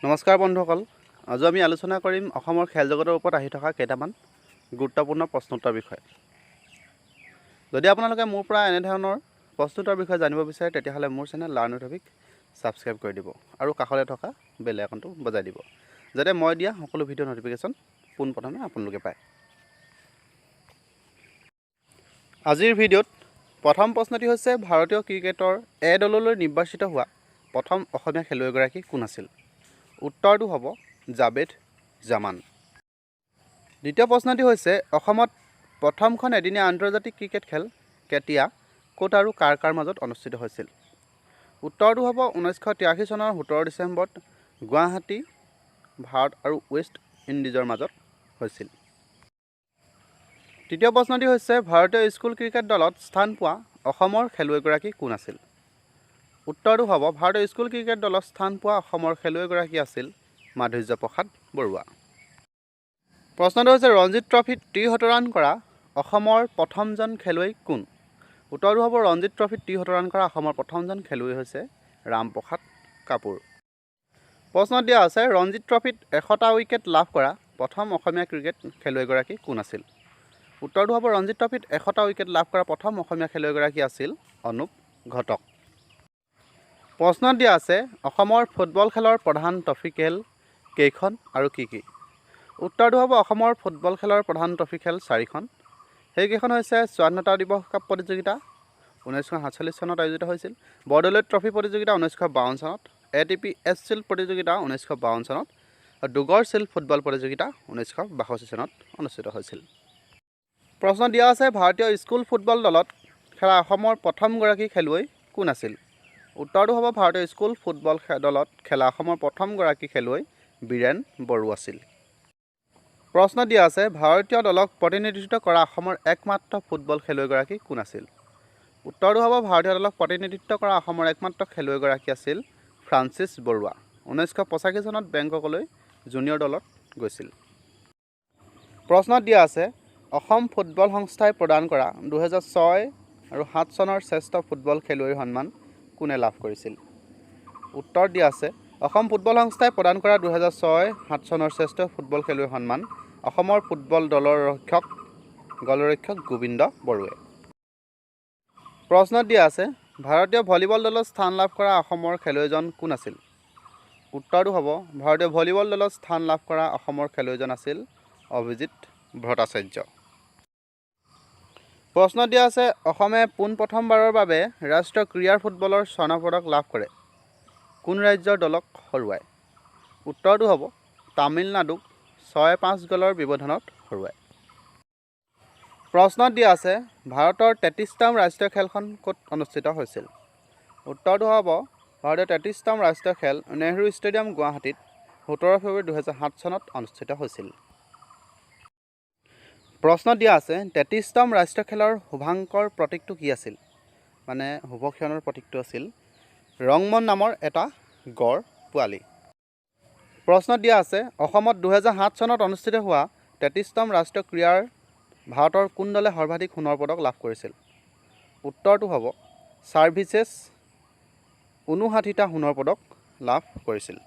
নমস্কাৰ বন্ধুসকল, আজি আমি আলোচনা কৰিম অসমৰ খেল জগতৰ ওপৰত আহি থকা কেইটামান গুৰুত্বপূৰ্ণ প্ৰশ্নোত্তৰ বিষয়ে। যদি আপোনালোকে মোৰ পৰা এনেধৰণৰ প্ৰশ্নোত্তৰ বিষয়ে জানিব বিচাৰে, তেতিয়াহ'লে মোৰ channel learn with Abhik subscribe কৰি দিব আৰু কাষতে থকা বেল আইকনটো বজাই দিব, যাতে মই দিয়া সকলো ভিডিঅ' ন'টিফিকেশ্যন পোনপ্ৰথমে আপোনালোকে পায়। আজিৰ ভিডিঅ'ত প্ৰথম প্ৰশ্নটি হৈছে, ভাৰতীয় ক্ৰিকেটৰ এ দললৈ নিৰ্বাচিত হোৱা প্ৰথম অসমীয়া খেলুৱৈগৰাকী কোন আছিল? উত্তৰটো হ'ব জাবেদ জামান। দ্বিতীয় প্ৰশ্নটি হৈছে, অসমত প্ৰথমখন এদিনীয়া আন্তৰ্জাতিক ক্ৰিকেট খেল কেতিয়া, ক'ত আৰু কাৰ কাৰ মাজত অনুষ্ঠিত হৈছিল? উত্তৰটো হ'ব 1983 চনৰ 17 ডিচেম্বৰত গুৱাহাটী ভাৰত আৰু ৱেষ্ট ইণ্ডিজৰ মাজত হৈছিল। তৃতীয় প্ৰশ্নটি হৈছে, ভাৰতীয় স্কুল ক্ৰিকেট দলত স্থান পোৱা অসমৰ খেলুৱৈগৰাকী কোন আছিল? উত্তৰটো হ'ব ভাৰতীয় স্কুল ক্ৰিকেট দলত স্থান পোৱা অসমৰ খেলুৱৈগৰাকী আছিল মাধুৰ্য প্ৰসাদ বৰুৱা। প্ৰশ্নটো হৈছে, ৰঞ্জিত ট্ৰফীত ত্ৰিশতৰান কৰা অসমৰ প্ৰথমজন খেলুৱৈ কোন? উত্তৰটো হ'ব ৰঞ্জিত ট্ৰফীত ত্ৰিশতৰান কৰা অসমৰ প্ৰথমজন খেলুৱৈ হৈছে ৰামপ্ৰসাদ কাপুৰ। প্ৰশ্ন দিয়া আছে, ৰঞ্জিত ট্ৰফীত 100টা উইকেট লাভ কৰা প্ৰথম অসমীয়া ক্ৰিকেট খেলুৱৈগৰাকী কোন আছিল? উত্তৰটো হ'ব ৰঞ্জিত ট্ৰফীত 100টা উইকেট লাভ কৰা প্ৰথম অসমীয়া খেলুৱৈগৰাকী আছিল অনুপ ঘটক। প্ৰশ্ন দিয়া আছে, অসমৰ ফুটবল খেলৰ প্ৰধান ট্ৰফী খেল কেইখন আৰু কি কি? উত্তৰটো হ'ব অসমৰ ফুটবল খেলৰ প্ৰধান ট্ৰফী খেল চাৰিখন। সেইকেইখন হৈছে স্বাধীনতা দিৱস কাপ প্ৰতিযোগিতা 1947 চনত আয়োজিত হৈছিল, বৰদলৈ ট্ৰফী প্ৰতিযোগিতা 1952 চনত, এ টি পি এছ চিল্ড প্ৰতিযোগিতা 1952 চনত আৰু ডুগৰ চিল্ড ফুটবল প্ৰতিযোগিতা 1962 চনত অনুষ্ঠিত হৈছিল। প্ৰশ্ন দিয়া আছে, ভাৰতীয় স্কুল ফুটবল দলত খেলা অসমৰ প্ৰথমগৰাকী খেলুৱৈ কোন আছিল? উত্তৰটো হ'ব ভাৰতীয় স্কুল ফুটবল দলত খেলা অসমৰ প্ৰথমগৰাকী খেলুৱৈ বীৰেণ বড়ো আছিল। প্ৰশ্ন দিয়া আছে, ভাৰতীয় দলক প্ৰতিনিধিত্ব কৰা অসমৰ একমাত্ৰ ফুটবল খেলুৱৈগৰাকী কোন আছিল? উত্তৰটো হ'ব ভাৰতীয় দলক প্ৰতিনিধিত্ব কৰা অসমৰ একমাত্ৰ খেলুৱৈগৰাকী আছিল ফ্ৰান্সিছ বৰুৱা। 1985 চনত বেংককলৈ জুনিয়ৰ দলত গৈছিল। প্ৰশ্ন দিয়া আছে, অসম ফুটবল সংস্থাই প্ৰদান কৰা 2006 আৰু 7 চনৰ শ্ৰেষ্ঠ ফুটবল খেলুৱৈৰ সন্মান কোনে লাভ কৰিছিল? উত্তৰ দিয়া আছে, অসম ফুটবল সংস্থাই প্ৰদান কৰা 2006-7 চনৰ শ্ৰেষ্ঠ ফুটবল খেলুৱৈৰ সন্মান অসমৰ ফুটবল দলৰ গ'লৰক্ষক গোবিন্দ বড়োৱে। প্ৰশ্ন দিয়া আছে, ভাৰতীয় ভলীবল দলত স্থান লাভ কৰা অসমৰ খেলুৱৈজন কোন আছিল? উত্তৰটো হ'ব ভাৰতীয় ভলীবল দলত স্থান লাভ কৰা অসমৰ খেলুৱৈজন আছিল অভিজিত ভট্টাচাৰ্য। প্ৰশ্ন দিয়া আছে, অসমে পোনপ্ৰথমবাৰৰ বাবে ৰাষ্ট্ৰীয় ক্ৰীড়াৰ ফুটবলৰ স্বৰ্ণ পদক লাভ কৰে কোন ৰাজ্যৰ দলক হৰুৱাই? উত্তৰটো হ'ব তামিলনাডুক 6-5 গ'লৰ ব্যৱধানত হৰুৱায়। প্ৰশ্ন দিয়া আছে, ভাৰতৰ 33তম ৰাষ্ট্ৰীয় খেলখন ক'ত অনুষ্ঠিত হৈছিল? উত্তৰটো হ'ব ভাৰতীয় 33তম ৰাষ্ট্ৰীয় খেল নেহৰু ষ্টেডিয়াম গুৱাহাটীত 17 ফেব্ৰুৱাৰী 2007 চনত অনুষ্ঠিত হৈছিল। প্ৰশ্ন দিয়া আছে, 33তম ৰাষ্ট্ৰীয় খেলৰ শুভাংকৰ প্ৰতীকটো কি আছিল? মানে শুভক্ষণৰ প্ৰতীকটো আছিল ৰংমন নামৰ এটা গড় পোৱালি। প্ৰশ্ন দিয়া আছে, অসমত 2007 চনত অনুষ্ঠিত হোৱা 33তম ৰাষ্ট্ৰীয় ক্ৰীড়াৰ ভাৰতৰ কোন দলে সৰ্বাধিক সোণৰ পদক লাভ কৰিছিল? উত্তৰটো হ'ব ছাৰ্ভিচেছ 59টা সোণৰ পদক লাভ কৰিছিল।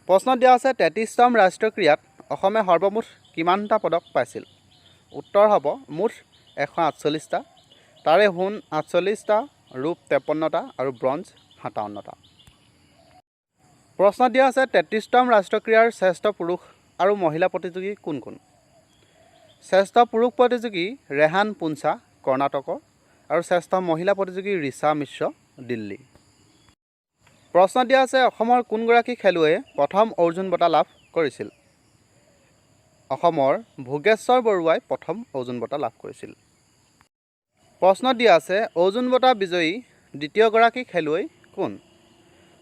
প্ৰশ্ন দিয়া আছে, 33তম ৰাষ্ট্ৰীয় ক্ৰীড়াত অসমে সৰ্বমুঠ কিমানটা পদক পাইছিল? উত্তৰ হ'ব মুঠ 148টা, তাৰে সোণ 48টা, ৰূপ 53টা আৰু ব্ৰঞ্জ 57টা। প্ৰশ্ন দিয়া আছে, 33তম ৰাষ্ট্ৰীয় ক্ৰীড়াৰ শ্ৰেষ্ঠ পুৰুষ আৰু মহিলা প্ৰতিযোগী কোন কোন? শ্ৰেষ্ঠ পুৰুষ প্ৰতিযোগী ৰেহান পুঞ্চা কৰ্ণাটকৰ আৰু শ্ৰেষ্ঠ মহিলা প্ৰতিযোগী ৰিচা মিশ্ৰ দিল্লী। প্ৰশ্ন দিয়া আছে, অসমৰ কোনগৰাকী খেলুৱৈয়ে প্ৰথম অৰ্জুন বঁটা লাভ কৰিছিল? অসমৰ ভোগেশ্বৰ বৰুৱাই প্ৰথম অৰ্জুন বঁটা লাভ কৰিছিল। প্ৰশ্ন দিয়া আছে, অৰ্জুন বঁটা বিজয়ী দ্বিতীয়গৰাকী খেলুৱৈ কোন?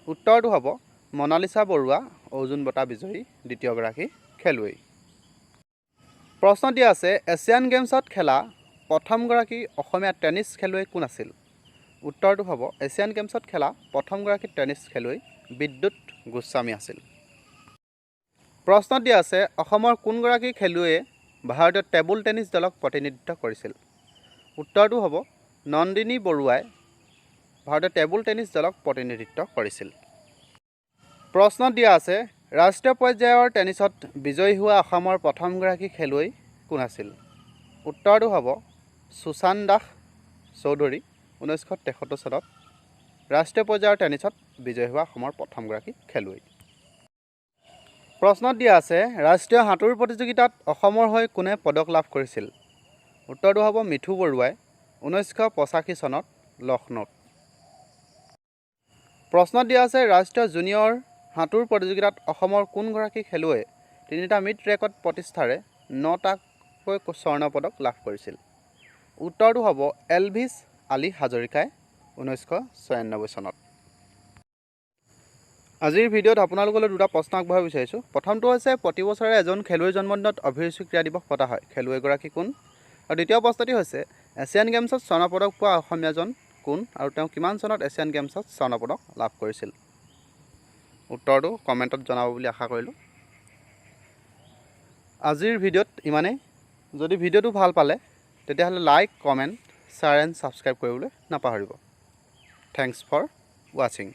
উত্তৰটো হ'ব মনালিছা বৰুৱা অৰ্জুন বঁটা বিজয়ী দ্বিতীয়গৰাকী খেলুৱৈ। প্ৰশ্ন দিয়া আছে, এছিয়ান গেমছত খেলা প্ৰথমগৰাকী অসমীয়া টেনিছ খেলুৱৈ কোন আছিল? উত্তৰটো হ'ব এছিয়ান গেমছত খেলা প্ৰথমগৰাকী টেনিছ খেলুৱৈ বিদ্যুৎ গোস্বামী আছিল। প্ৰশ্ন দিয়া আছে, অসমৰ কোনগৰাকী খেলুৱৈয়ে ভাৰতীয় টেবুল টেনিছ দলক প্ৰতিনিধিত্ব কৰিছিল? উত্তৰটো হ'ব নন্দিনী বৰুৱাই ভাৰতীয় টেবুল টেনিছ দলক প্ৰতিনিধিত্ব কৰিছিল। প্ৰশ্নত দিয়া আছে, ৰাষ্ট্ৰীয় পৰ্যায়ৰ টেনিছত বিজয়ী হোৱা অসমৰ প্ৰথমগৰাকী খেলুৱৈ কোন আছিল? উত্তৰটো হ'ব সুশান্ত দাস চৌধুৰী, 1973 চনত ৰাষ্ট্ৰীয় পৰ্যায়ৰ টেনিছত বিজয়ী হোৱা অসমৰ প্ৰথমগৰাকী খেলুৱৈ। প্ৰশ্নত দিয়া আছে, ৰাষ্ট্ৰীয় সাঁতোৰ প্ৰতিযোগিতাত অসমৰ হৈ কোনে পদক লাভ কৰিছিল? উত্তৰটো হ'ব মিঠু বৰুৱাই, 1985 চনত লক্ষ্ণৌত। প্ৰশ্নত দিয়া আছে, ৰাষ্ট্ৰীয় জুনিয়ৰ সাঁতোৰ প্ৰতিযোগিতাত অসমৰ কোনগৰাকী খেলুৱৈয়ে 3টা মিট ৰেকৰ্ড প্ৰতিষ্ঠাৰে 9টাকৈ স্বৰ্ণ পদক লাভ কৰিছিল? উত্তৰটো হ'ব এলভিছ আলী হাজৰিকাই, 1996 চনত। আজিৰ ভিডিঅ'ত আপোনালোকলৈ দুটা প্ৰশ্ন আগবঢ়াব বিচাৰিছোঁ। প্ৰথমটো হৈছে, প্ৰতি বছৰে এজন খেলুৱৈৰ জন্মদিনত অভিৰুচি ক্ৰীড়া দিৱস পতা হয়, খেলুৱৈগৰাকী কোন? আৰু দ্বিতীয় প্ৰশ্নটি হৈছে, এছিয়ান গেমছত স্বৰ্ণ পদক পোৱা অসমীয়াজন কোন আৰু তেওঁ কিমান চনত এছিয়ান গেমছত স্বৰ্ণ পদক লাভ কৰিছিল? উত্তৰটো কমেণ্টত জনাব বুলি আশা কৰিলোঁ। আজিৰ ভিডিঅ'ত ইমানেই। যদি ভিডিঅ'টো ভাল পালে, তেতিয়াহ'লে like, comment, share and subscribe কৰিবলৈ নাপাহৰিব। Thanks for watching.